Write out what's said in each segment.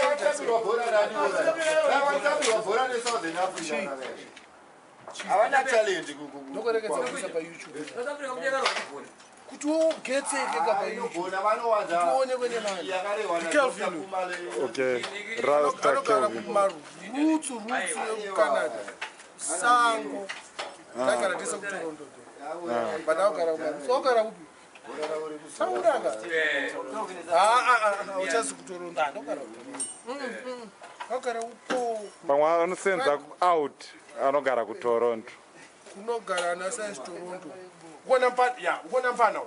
Vatambirwa bhora rani? Vatambirwa bhora neSouthern Africa, havana talent. Ndokurekedza kuisa paYouTube kuti ugetseke ka paYouTube. Inogona vanowanza. Tionekwe nevanhu. Yakarehwa. Kelvin. Okay, Rasta. Anogara Kelvin. kumarutsu rutsu ekuCanada, sango. Tagara tese kuToronto, but augara kumarutsu. Augara kupi? Tauraka, uchazi kuToronto. Andogara, augara upo. Pamwe anosenza out, anogara kuToronto. Kunogara ana size Toronto. Ukuona mfana ya, ukuona mfana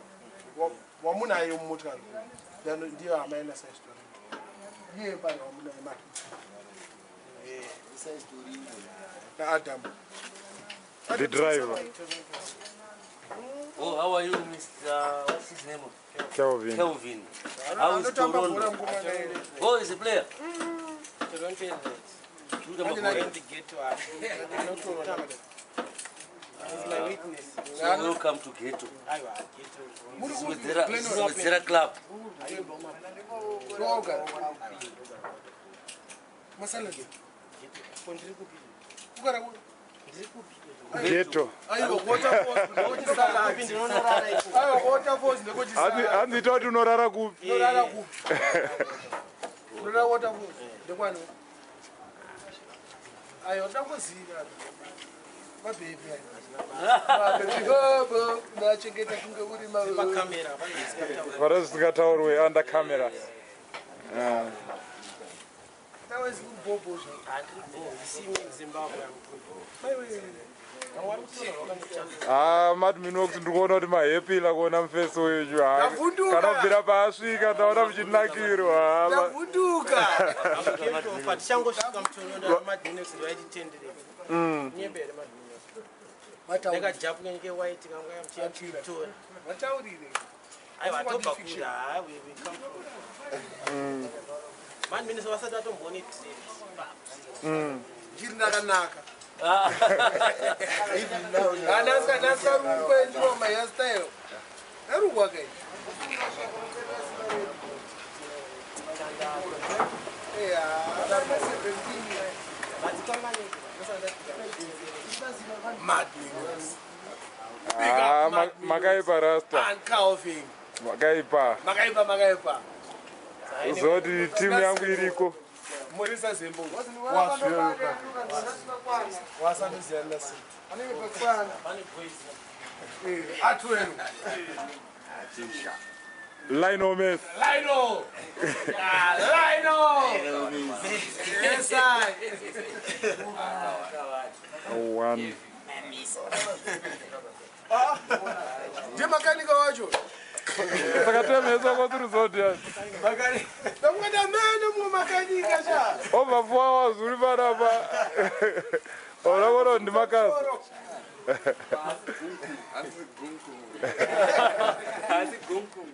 wamunaye mumotikari, ndiyo hama ina size Toronto. Iye mfana wamunaye mati naAdam. The driver. Oh, how are you, Mr. What's his name? Kelvin. Kelvin. How is Anotamba bhora. Toronto? Mukomana ere. Oh, he's a player. Toronto is Look at my boy. the ghetto. He's my witness. So welcome to ghetto. Aiwa, ghetto. This is Wedzera Club. Ogara masalad. Ndiri kupi? Ugara kupi? Ndiri kupi? Ghetto. Aiwa, Waterfalls ndekwechisalad. Ndinonorara iko. Aiwa, Waterfalls ndekwechisalad. Hanzi ita kuti unorara kupi? Unorara kupi? Unorara Waterfalls ndekwani? Aiwa, ndangoziva mabhebhi, mabhebhi hobo, unachengeta kunge uri Pakamera panozikataura. Vara zvisingataurwe under camera. Tawezi kubhobho zva. Handiri bo. You see me in Zimbabwe, I'm good. Maiwe. Vamwe vari kutora vakandichanda. Ha, Madminox, ndiri kuona kuti mahepila kuona mufeso wenyu. Ha, Ndavhunduka. kana kubvira paasvika ndaona muchinakirwa. Ndavhunduka. Patichangosvika muToronto, Madminox vaititenderera. Nyembe here, Madminox? Ndakajapuka nyike white kanga muchiyatora. Vataurire. Aiwa, tobva kure. Ha, we come from Madminox, vasati vatomboone dread. Njiri ndakanaka. Nasarukwe ndiro mahairstyle narukwa kai. Yeah, Vatikanganike. Mad Minox. Ha, makaipa, Rasta. And Calvin. Makaipa. Makaipa, makaipa. Zoti timu yangu iriko. Murisa Zembo. Wasvyoka. Wasandoziyana situ. Pane boys. Atwenu. Lionel Messi. Lino. Ah, Lino. Yes, I. One. Ndiye makanika wacho. Saka temhesa kwatiri zoti. Ndamukati amene mumwe makanika cha. Over 4 hours uri panapa, unaona ndimakazi. Hanzi gunku.